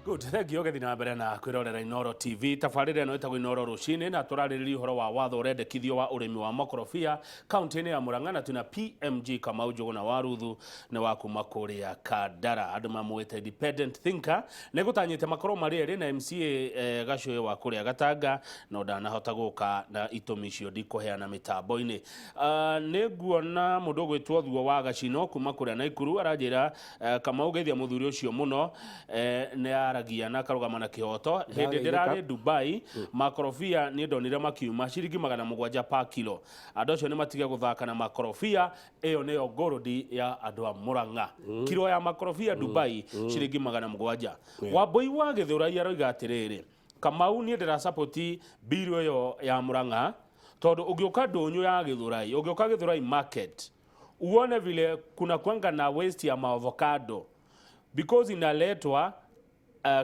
Good, thank you ũgĩthiĩ na mbere na kwĩrorera Inoro TV. Tabarĩra ĩno ĩtagwo Inoro Rũcinĩ na tũrarĩrĩria ũhoro wa watho ũrendekithio wa ũrĩmi wa makorobia kaunti-inĩ ya Murang'a, na twĩna PMG Kamau Njũgũna wa Ruthu nĩ wa kuma kũrĩa Kandara, andũ mamwĩte independent thinker. Nĩ gũtanyĩte makorwo marĩ erĩ na MCA Gacũĩ wa kũrĩa Gatanga, no ndanahota gũka na itũmi icio ndikũheana mĩtambo-inĩ. Nĩ nguona mũndũ ũgwĩtwo Thuo wa Gacino kuma kũrĩa Naikuru aranjĩra, Kamau, geithia mũthuri ũcio mũno, nĩ aragia na akarũgama na kĩhoto. Hĩndĩ Ndagĩrĩka. ndĩrarĩ Dubai, makorobia niĩ ndonire makiuma ciringi 700 pa kilo. Andũ acio nĩ matige gũthaka na makorobia, ĩyo nĩyo gold ya andũ a Murang'a. Kilo ya makorobia Dubai ciringi 700. Wambui wa Gĩthũrai aroiga atĩrĩrĩ, Kamau, niĩ ndĩrasapoti bill ĩyo ya Murang'a tondũ ũngĩũka ndũnyũ ya Gĩthũrai, ũngĩũka Gĩthũrai market uone vile kuna kwanga na waste ya maavocado because inaletwa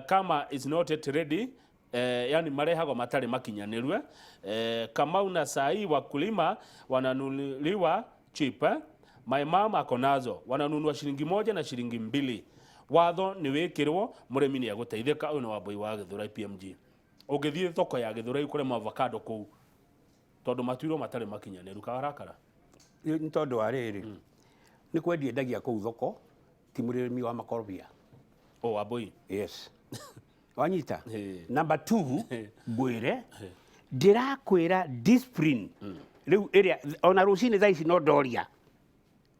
kama is not yet ready, yani marehagwo matarĩ makinyanĩrue. Kamau, na sahi wakulima wananunuliwa cheap, eh? My mom ako nazo, wananunua shilingi 1 na shilingi 2. Watho nĩ wĩkĩrwo, mũrĩmi nĩ egũteithĩka. Ũyũ nĩ Wambui wa Gĩthũrai. PMG, ũngĩthiĩ thoko ya Gĩthũrai kũrĩ avocado kũu tondũ matuirwo matarĩ makinyanĩru, kawarakara. Nĩ tondũ wa rĩrĩ, nĩ kwendia endagia kũu thoko, ti mũrĩmi wa makorobia. O Wambui? Yes, wanyita. Ĩĩ. Number two, ngwĩre, ndĩrakwĩra discipline rĩu ĩrĩa ona rũcinĩ thaa ici no ndoria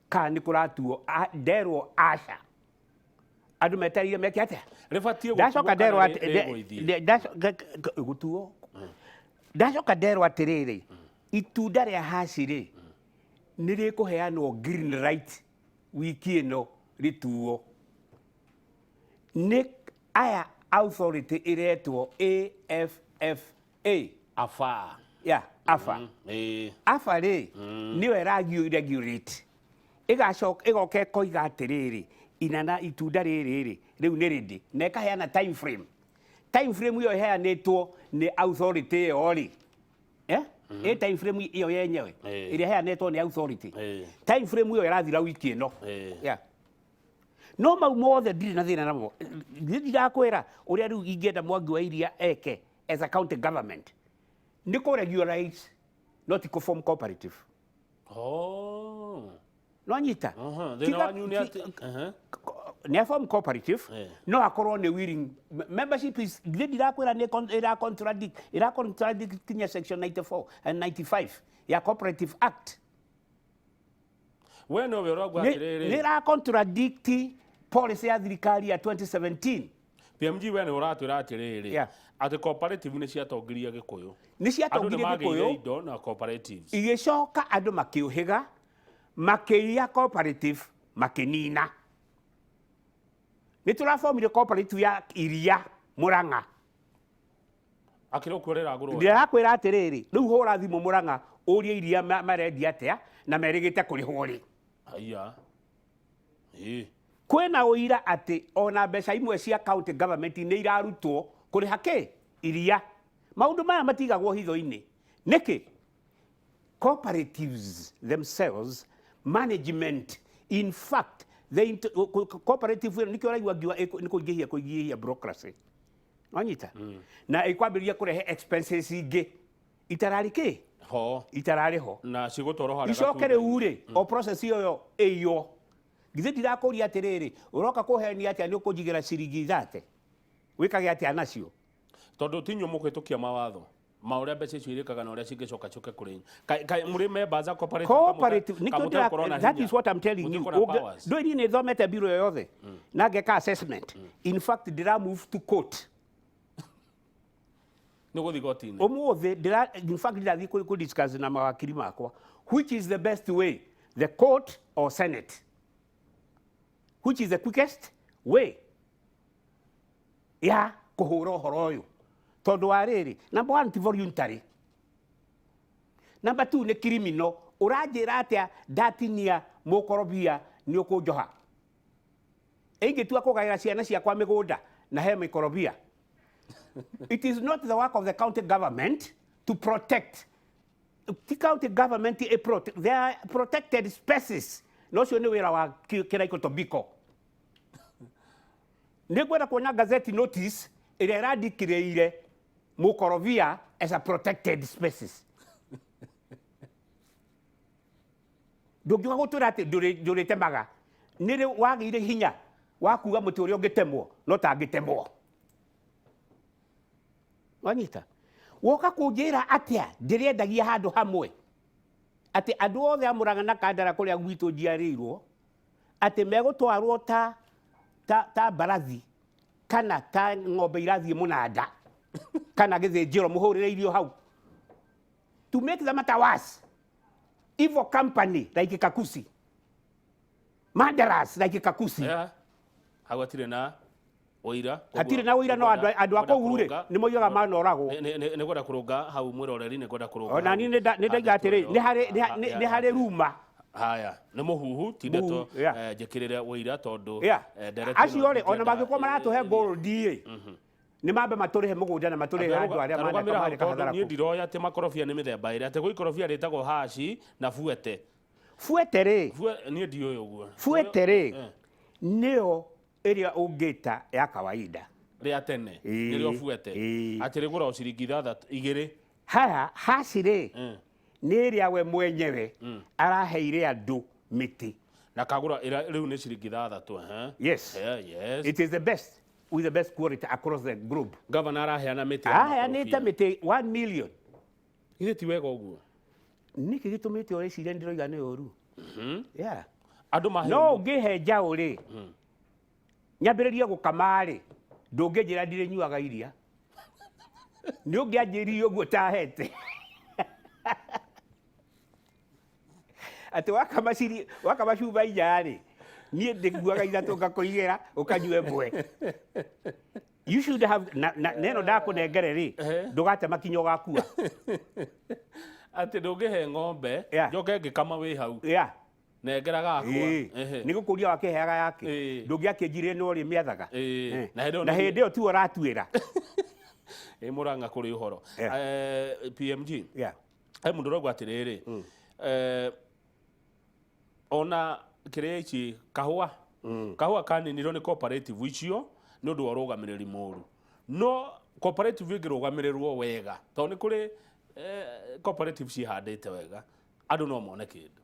kana nĩ kũratuo, nderwo aca, andũ metereire meke atĩa? Rĩbatiĩ Ndacoka gũtuo nderwo kana atĩ rĩgũithie? Gũtuo. Ndacoka nderwo atĩrĩrĩ, itunda rĩa haci rĩ, nĩ rĩkũheanwo green light wiki ĩno rĩtuo nĩ aya authority ĩretwo AFFA. Afa. Ya AFA. AFA rĩ, nĩyo ĩragio regulate, ĩgacoka ĩgoka ĩkoiga atĩrĩrĩ, inana itunda rĩrĩ rĩ rĩu nĩ rĩndĩ, na ĩkaheana time frame. Time frame ĩyo ĩheanĩtwo nĩ authority ĩyo rĩ, eh? Ĩ time frame ĩyo yenyewe ĩrĩa ĩheanĩtwo nĩ authority, time frame ĩyo ĩrathira wiki ĩno. Yeah. No mau mothe ndirĩ na thĩna namo. Niĩ ndirakwĩra ũrĩa rĩu ingĩenda Mwangi wa Iria eke as a county government nĩ kũ regularize, not kũ form cooperative. No nyita. Thĩna wanyu nĩ atĩ Nĩ a form cooperative, no akorwo nĩ willing membership is githĩ ndirakwĩra nĩ ĩra contradict kinya section 94 and 95 ya Cooperative Act. We nowe ũrauga Nĩ atĩrĩrĩ. Ĩra contradict policy ya thirikari ya 2017. PMG, we nĩ ũratwĩra atĩrĩrĩ, atĩ cooperative nĩ ciatongirie Gĩkũyũ. Nĩ Andũ nĩ ciatongirie magĩire Gĩkũyũ. indo na cooperatives. Igĩcoka andũ makĩũhĩga, makĩiya cooperative, makĩnina. Nĩ tũrabomire cooperative ya iria Mũrang'a. Akĩrĩ ũkuo rĩragũrwo. Ndĩrakwĩra atĩrĩrĩ, rĩu hũra thimũ Mũrang'a ũrie iria marendia atĩa na merĩgĩte kũrĩhwo rĩ. Haiya. Ĩ. Kwĩna ũira atĩ ona mbeca imwe cia county government nĩ irarutwo kũrĩha kĩ iria. Maũndũ maya matigagwo hitho-inĩ. Nĩkĩ cooperatives themselves, management, in fact the cooperative ĩno nĩkĩo ũraigua ngiuga nĩ kũingĩhia bureaucracy, wanyita, na ĩkwambĩrĩria kũrehe expenses ingĩ itararĩ kĩ Ho. itararĩ ho. Na cigũtwarwo harĩa Icoke gatunda-inĩ. Rĩu rĩ, o process ĩyo ĩiywo. Githĩ ndirakũria atĩrĩrĩ, ũroka kũhenia atĩa nĩ ũkũnjigĩra ciringi 30, wĩkage atĩa nacio? Tondũ ti inyuĩ mũkũhĩtũkia mawatho ma ũrĩa mbeca icio irĩkaga na ũrĩa cingĩcoka ciũke kũrĩ inyuĩ. Kaĩ mũrĩ members a cooperative? Cooperative nĩkĩo Kamũtegũkorwo na that hinya? is what I'm telling you. Mũtigũkorwo na powers. Ndũĩ niĩ nĩ thomete biro yothe na ngeka assessment. In fact, ndĩra move to court. Nĩ gũthiĩ goti-inĩ. Ũmũthĩ ndĩra, in fact ndĩrathiĩ kũ discuss na mawakiri makwa which is the best way, the court or senate, which is the quickest way ya kũhũra ũhoro ũyũ, tondũ wa rĩrĩ, number one, ti voluntary, number two, nĩ criminal. Ũranjĩra atĩa ndatinia mũkorobia nĩ ũkũnjoha? Ingĩtua kũgaĩra ciana ciakwa mĩgũnda na he mĩkorobia, it is not the work of the county government to protect. Ti county government ĩ protect, they are protected species, na ũcio nĩ wĩra wa Kĩraiko Tobiko. Nĩ ngwenda kuona gazette notice ĩrĩa ĩrandikĩrĩire mũkorobia as a protected species. Ndũngiuga gũtwĩra atĩ ndũrĩtemaga. Nĩ rĩ wagĩire hinya wa kuga mũtĩ ũrĩa ũngĩtemwo no tangĩtemwo? Wanyita? Woka kũnjĩra atĩa ndĩrĩendagia handũ hamwe, atĩ andũ othe a Murang'a na Kandara kũrĩa gwitũ njiarĩirwo, atĩ megũtwarwo ta mbarathi kana ta ng'ombe irathiĩ mũnanda kana gĩthĩnjĩro, mũhũrĩre irio hau. To make the matter worse, evil company like Kakusi, murderers like Kakusi. Yeah. Hau hatirĩ na ũira. Hatirĩ na ũira, no andũ a kũu rĩ nĩ moigaga manoragwo. Nĩ ngwenda kũrũnga hau, mwĩroreri, nĩ ngwenda kũrũnga. Ona niĩ nĩ ndaiga atĩrĩ, nĩ harĩ ruma. Haya, nĩ mũhuhu, ti ndeto. Mũhuhu, yeah. Njĩkĩrĩre ũira tondũ ndereti acio ĩno rĩ, ona ndingĩenda. Mangĩkorwo maratũhe gold rĩ, nĩ mambe matũrĩhe mũgũnda na matũrĩhe andũ arĩa Tarũgamĩra hau maneka tondũ hathara niĩ kũu. Ndiroya atĩ makorobia nĩ mĩthemba ĩrĩ, atĩ gwĩ ikorobia rĩtagwo haci na buete. Buete rĩ, Niĩ ndiũĩ ũguo. Buete rĩ, nĩyo ĩrĩa ũngĩta ya kawaida. Rĩa tene. Ĩĩ, Nĩrĩo buete. Ĩĩ. Atĩ rĩgũragwo ciringi ithathatũ igĩrĩ. Haya, haci rĩ, nĩ ĩrĩa we mwenyewe araheire andũ mĩtĩ. Na kagũra ĩrĩa rĩu nĩ ciringi ithathatũ, ehe. Yes. Yeah, yes. It is the best with the best quality across the globe. Gavana araheana mĩtĩ ya Aheanĩte makorobia. Mĩtĩ 1 million. Githĩ ti wega ũguo? Nĩkĩ gĩtũmĩte ũreciria ndĩroiga nĩ ũru? Yeah. Andũ maheo No ũngĩhe njaũ rĩ, nyambĩrĩrie gũkama rĩ, ndũngĩnjĩra ndirĩnyuaga iria. Nĩ ũngĩanjĩrire ũguo tahete atĩ wakama ciri wakama cuba inya rĩ, niĩ ndĩkuaga ithatũ ngakũigĩra ũkanyua ĩmwe. You should have na neno ndakũnengere rĩ, ndũgate makinya ũgakua. Atĩ ndũngĩhe ng'ombe njoke ngĩkama wĩ hau, nengera gakwa. Ehe. Nĩ gũkũria wakĩheaga yake. Ndũngĩakĩnjire no rĩ mĩathaga. Na hĩndĩ ĩyo Na hĩndĩ ĩyo tiwe ũratuĩra. Ĩ Mũrang'a kũrĩ ũhoro. PMG, he mũndũ ũrauga atĩrĩrĩ, ona kĩrĩa ici kahũa kaninirwo nĩ cooperative icio nĩ ũndũ wa ũrũgamĩrĩri mũru, no cooperative ĩngĩrũgamĩrĩrwo wega, tondũ nĩ kũrĩ cooperative cihandĩte wega, andũ no mone kĩndũ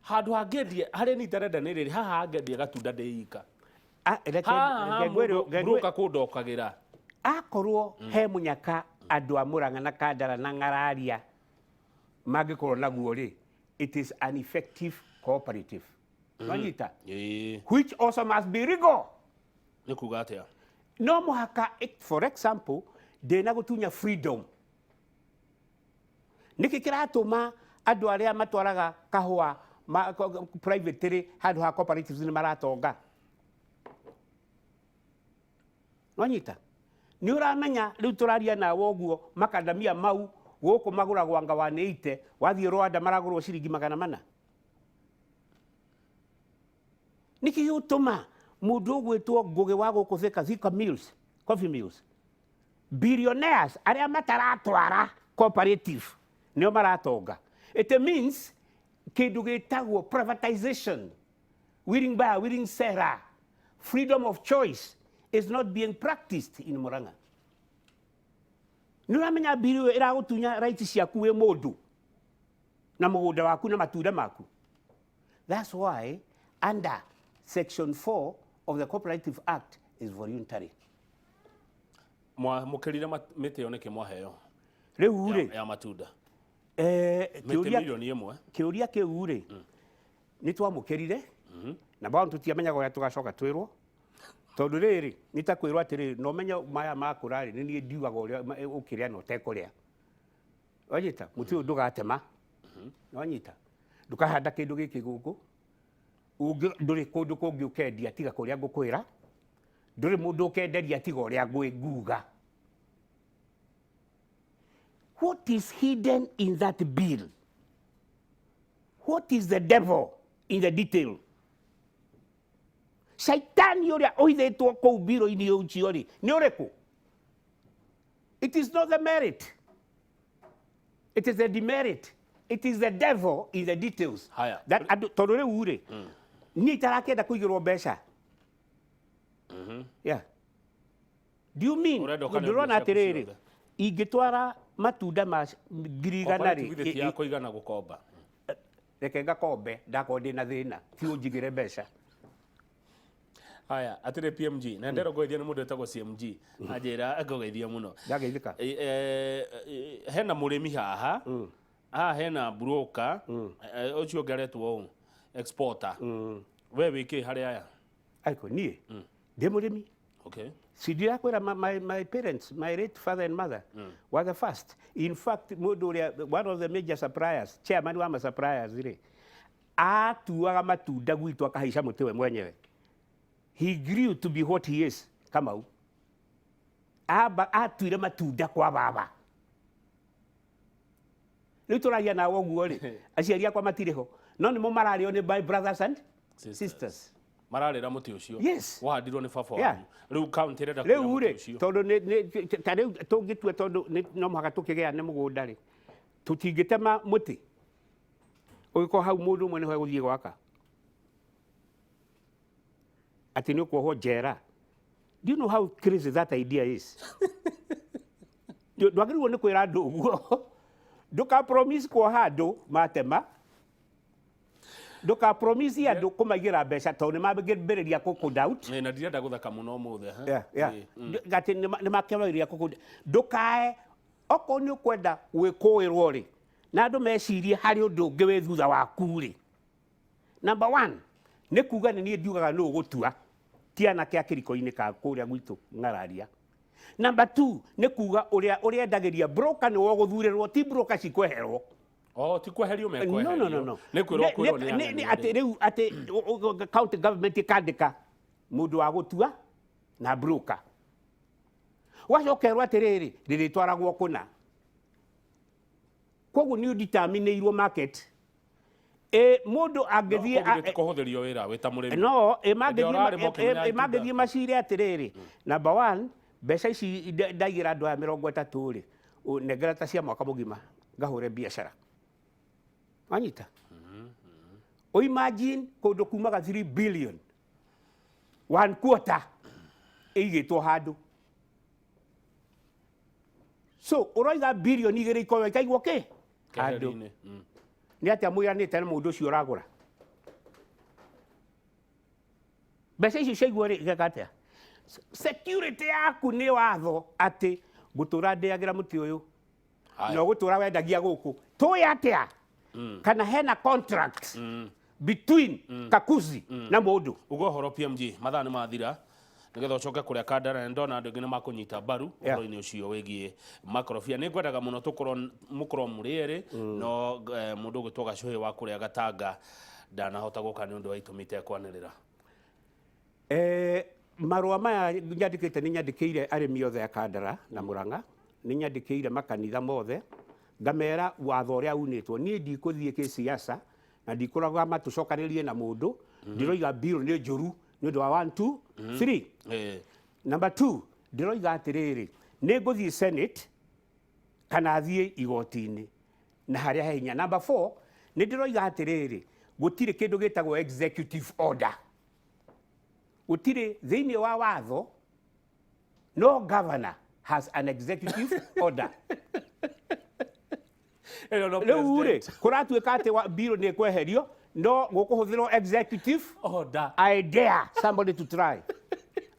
handũ hangĩendie harĩa niĩ itarenda. Nĩ rĩrĩ haha hangĩendia gatunda ndĩ ika. Ah, reke Haha reke ngwĩre mũndũ broker kũndokagĩra. Akorwo he mũnyaka andũ a Mũrang'a na Kandara na Ng'araria mangĩkorwo naguo rĩ, it is an effective cooperative, nwanyita? Ĩĩ. Which also must be legal. Nĩ kuga atĩa? No mũhaka, for example, ndĩna gũtunya freedom. Nĩkĩ kĩratũma andũ arĩa matwaraga kahũa private rĩ handũ ha cooperatives nĩ maratonga? Nwanyita? Nĩ ũramenya rĩu tũraria nawe ũguo, makandamia mau gũkũ magũragwo anga 180, wathiĩ Rwanda maragũrwo ciringi 400. Nĩkĩ gĩgũtũma mũndũ ũgwĩtwo Ngũgĩ wa gũkũ Thika, Thika Mills, Coffee Mills, billionaires arĩa mataratwara cooperative nĩo maratonga? It means kĩndũ gĩtagwo privatization, willing buyer, willing seller, freedom of choice is not being practiced in Murang'a. Nĩ ũramenya mbiri ĩyo ĩragũtunya right ciaku wĩ mũndũ na mũgũnda waku na matunda maku. That's why under section 4 of the Cooperative Act is voluntary. Mwamũkĩrire mĩtĩ ĩyo nĩkĩ mwaheo? Rĩu rĩ, ya matunda, mĩtĩ kĩũria 1 milioni. Kĩũria kĩu rĩ, nĩ twamũkĩrire na bao tũtiamenyaga ũrĩa tũgacoka twĩrwo, tondũ rĩrĩ nĩ ta kwĩrwo atĩrĩrĩ, na ũmenye maya makũra rĩ, nĩ niĩ ndiugaga ũrĩa ũkĩrĩa na ũtekũrĩa. Wanyita? Mũtĩ ũyũ ndũgatema, wanyita? Ndũkahanda kĩndũ gĩkĩ gũkũ. Ndũrĩ kũndũ kũngĩ ũkendia tiga kũrĩa ngũkwĩra. Ndũrĩ mũndũ ũkenderia tiga ũrĩa nguga. What is hidden in that bill? What is the devil in the detail? Shaitani ũrĩa ũhithĩtwo kũu mbiro-inĩ ũcio rĩ, nĩ ũrĩkũ? It is not the merit, it is the demerit. It is the devil in the details. Haya. That andũ, tondũ rĩu rĩ, niĩ itarakĩenda kũigĩrwo mbeca. Yeah, do you mean Ũrenda ũkanendia ndĩrona ciaku atĩrĩrĩ, ciothe. Ingĩtwara matunda ma 100,000 rĩ, Cooperative githĩ ti ya kũigana gũkomba? Reke ngakombe ndakorwo ndĩna thĩna, ti ũnjigĩre mbeca. Haya, atĩrĩ PMG, na ndero ngũgeithia nĩ mũndũ wĩtagwo CMG, anjĩra ngũgeithia mũno. Ndageithĩka. Hena mũrĩmi haha, haha hena broker, ũcio ũngĩ aretwo ũũ exporter. We wĩkĩ harĩ aya? Aiko niĩ ndĩ mũrĩmi. Si ndirakwĩra, my parents, my late father and mother were the first. In fact, mũndũ ũrĩa one of the major suppliers, chairman wa ma suppliers rĩ, atuaga matunda gwitũ akahaica mũtĩ we mwenyewe. He grew to be what he is. Kamau amba atuire matunda kwa baba. Rĩu tũragia nawe ũguo rĩ, aciari akwa matirĩ ho, no nĩmo mararĩo nĩ my brothers and Sisters. sisters. Mararĩra mũtĩ ũcio Yes. wahandirwo nĩ baba Yeah. wanyu. Rĩu county ĩrenda kũiga Rĩu mũtĩ rĩ, ũcio. tondũ ta rĩu tũngĩtua, tondũ no mũhaka tũkĩgĩa nĩ mũgũnda rĩ, tũtingĩtema mũtĩ ũgĩkorwo hau mũndũ ũmwe nĩho egũthiĩ gwaka atĩ nĩ ũkuohwo njera. Do you know how crazy that idea is? Ndwagĩrĩirwo nĩ kwĩra andũ ũguo. Ndũka promise kuoha andũ matema, ndũka promise andũ kũmaigĩra mbeca, tondũ nĩ mambĩrĩria kũ doubt. Na ndirenda gũtheka mũno ũmũthĩ, ha? Yeah. Atĩ nĩ makĩambĩrĩria kũkũ ndũkae okorwo nĩ ũkwenda gwĩkũĩrwo rĩ, na andũ mecirie harĩ ũndũ ũngĩ wĩ thutha waku rĩ. Number one nĩ kuga nĩ niĩ ndiugaga nũ ũgũtua, ti anake a kĩriko-inĩ ka kũrĩa gwitũ ng'araria. Number two nĩ kuga ũrĩa ũrĩendagĩria broker nĩwe ũgũthurĩrwo, ti broker cikweherwo. Oh, ti kweherio mekweherio? No. Nĩ kwĩrwo kwĩrwo nĩ Nĩ atĩ rĩu atĩ county government ĩkandĩka mũndũ wa gũtua na broker, wacokerwo atĩrĩrĩ, rĩrĩtwaragwo kũna. Koguo nĩ ũdeterminĩirwo market ĩ mũndũ angĩthiĩ Koguo kũhũthĩrio wĩra wĩ ta mũrĩmi. No ĩ Hĩndĩ ĩrĩa ũrarĩma ũkĩmenya itunda. mangĩthiĩ macire atĩrĩrĩ, number one, mbeca ici ndaigĩra andũ aya 30 rĩ, nengera ta cia mwaka mũgima ngahũre biacara. Wanyita? O imagine kũndũ kumaga 3 billion one quarter ĩigĩtwo handũ. So ũroiga 2 billion ikorwo ikaigwo kĩ handũ? Keheri-inĩ. Nĩ atĩa mwĩranĩte na mũndũ ũcio ũragũra? Mbeca icio ciaigwo rĩ, igeka atĩa? Security yaku nĩ watho atĩ ngũtũra ndĩagĩra mũtĩ ũyũ Haya. na ũgũtũra wendagia gũkũ. Tũĩ atĩa kana hena contract between Kakuzi na mũndũ? Uga ũhoro, PMG, mathaa nĩ mathira, nĩgetha ũcoke kũrĩa Kandara, na ndona andũ aingĩ nĩ makũnyita mbaru ũhoro-inĩ ũcio wĩgiĩ makorobia. Nĩ ngwendaga mũno tũkorwo mũkorwo mũrĩ erĩ, no mũndũ ũgwĩtwo Gacũhĩ wa kũrĩa Gatanga ndanahota gũka nĩ ũndũ wa itũmi itekwanĩrĩra. Marũa maya nyandĩkĩte, nĩ nyandĩkĩire arĩmi othe a Kandara na Murang'a, nĩ nyandĩkĩire makanitha mothe, ngamera watho ũrĩa unĩtwo. Niĩ ndikũthiĩ kĩsiasa na ndikũragama tũcokanĩrie na mũndũ. Ndiroiga bill nĩ njũru nĩ ũndũ wa 1 2 3. Number 2, ndĩroiga atĩrĩrĩ, nĩ ngũthiĩ Senate kana thiĩ igoti-inĩ na harĩa he hinya. Number 4, nĩ ndĩroiga atĩrĩrĩ, gũtirĩ kĩndũ gĩtagwo executive order, gũtirĩ thĩinĩ wa watho. No governor has an executive order. Ĩyo no Rĩu rĩ, president. Kũratuĩka atĩ bill nĩ ĩkweherio, no gũkũhũthĩrwo executive order. I dare somebody to try,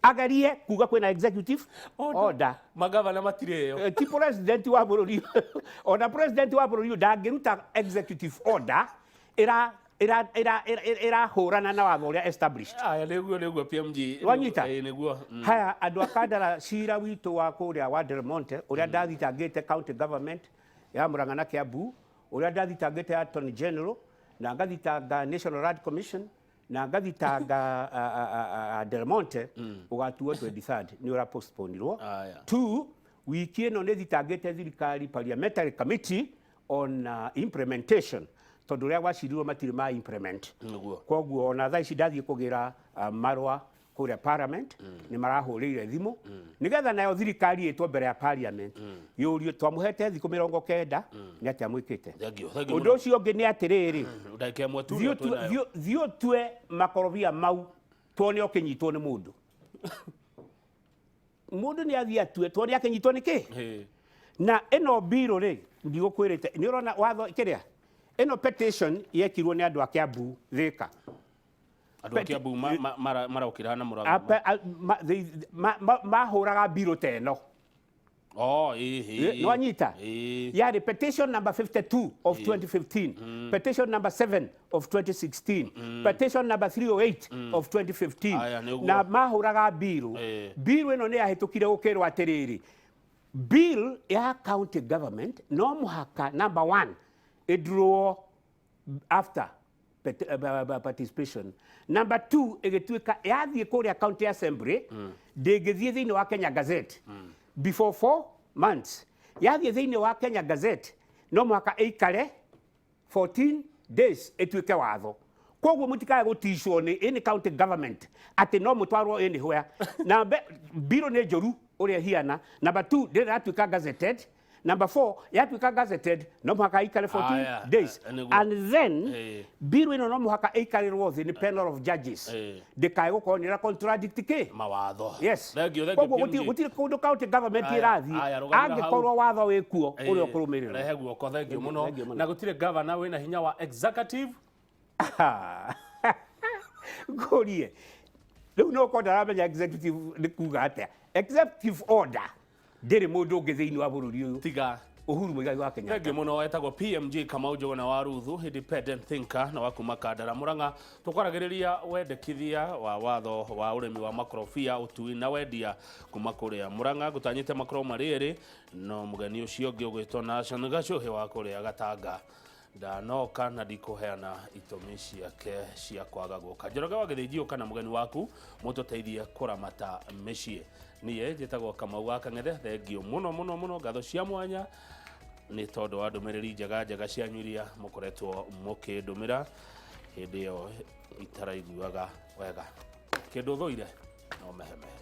agerie kuga kwĩna executive order. Magavana matirĩ ĩyo. Ti president wa bũrũri, ona president wa bũrũri ũyũ ndangĩruta executive order ĩra ĩra ĩra ĩrahũrana na watho ũrĩa established. Aya, nĩguo PMG. Wanyita? Ĩĩ, nĩguo. Haya, andũ a Kandara, cira witũ wa kũrĩa wa Del Monte, ũrĩa ndathitangĩte county government ya Murang'a na Kiambu, ũrĩa ndathitangĩte Attorney General na ngathitanga National Land Commission na ngathitanga Del Monte, ũgatuo 23rd, nĩ ũra postponirwo. Aya. Two, wiki ĩno nĩ thitangĩte thirikari parliamentary committee on implementation, tondũ ũrĩa gwacirirwo matirĩ ma implement. Koguo ona thaa ici ndathiĩ kũgĩra marũa kũrĩa parliament, nĩ marahũrĩire thimũ nĩgetha nayo thirikari ĩtwo mbere ya parliament yũrio, twamũhete thikũ 90, nĩ atĩa mwĩkĩte? Thank you, thank you Ũndũ mũno. Ũcio ũngĩ nĩ atĩrĩrĩ, Ndagĩka ĩmwe tu thiĩ nĩyo twĩ nayo. Thiĩ ũtue makorobia mau tuone ũkĩnyitwo nĩ mũndũ. Mũndũ nĩ athiĩ atue tuone akĩnyitwo nĩ kĩ. Na ĩno mbirũ rĩ, ndigũkwĩrĩte nĩ ũrona watho kĩrĩa ĩno petition yekirwo nĩ andũ a Kiambu Thika. Andũ a Kiambu maraũkĩra na mũrago. Mahũraga mbirũ ta ĩno. Oh, ĩĩ. Nĩ wanyita? Ĩĩ. Yarĩ petition number 52 of 2015, petition number 7 of 2016, petition number 308 of 2015. Aya, nĩ ũguo. Na mahũraga mbirũ. Mbirũ ĩno nĩ yahĩtũkire gũkĩrwo atĩrĩrĩ, bill ya county government no mũhaka number one ĩdraw after participation. Number two, ĩgĩtuĩka yathiĩ kũrĩa county assembly ndĩngĩthiĩ thĩinĩ wa Kenya Gazette before 4 months. Yathiĩ thĩinĩ wa Kenya Gazette no mũhaka ĩikare 14 days ĩtuĩke watho. Koguo mũtikae gũticwo nĩ any county government atĩ no mũtwarwo anywhere. Na mbirũ nĩ njũru ũrĩa ĩhiana. Number two, ndĩrĩ yatuĩka gazetted. Number four, yatuĩka gazetted no mũhaka ĩikare 14 Aya, days. nĩguo. And then mbirũ ĩno no mũhaka ĩikarĩrwo thĩ nĩ panel of judges, ndĩkae gũkorwo nĩ ĩra contradict kĩ. Mawatho. Yes. Thank you, thank you, Koguo PMG. gũtirĩ kũndũ county government Aya, ĩrathiĩ aya, rũgamĩra hau. angĩkorwo watho wĩkuo ũrĩa ũkũrũmĩrĩrwo. Rehe guoko, thank you mũno. Thank you mũno. Na gũtirĩ governor wĩna hinya wa executive. Ngũrie rĩu no korwo ndaramenya executive nĩ kuga atĩa. Executive order ndĩrĩ mũndũ ũngĩ thĩinĩ wa bũrũri ũyũ Tiga. Uhuru Muigai wa Kenyatta. Thank you mũno. Etagwo PMG Kamau Njũgũna wa Ruthu, independent thinker na wa kuma Kandara Murang'a. Tũkwaragĩrĩria wendekithia wa watho wa ũrĩmi wa makorobia, ũtui na wendia kuma kũrĩa Murang'a. Ngũtanyĩte makorwo marĩ erĩ, no mũgeni ũcio ũngĩ ũgwĩtwo Nashon Gacuhi wa kũrĩa Gatanga ndanoka na ndikũheana itũmi ciake cia kwaga gũka. Njoroge wa Gĩthĩnji, ũka na mũgeni waku mũtũteithie kũramata mĩciĩ. Niĩ njĩtagwo Kamau wa Kang'ethe. Thengio mũno mũno mũno, ngatho cia mwanya nĩ tondũ wa ndũmĩrĩri njega njega cianyu iria mũkoretwo mũkĩndũmĩra hĩndĩ ĩyo itaraiguaga wega. Kĩndũ thũire no mehemehe.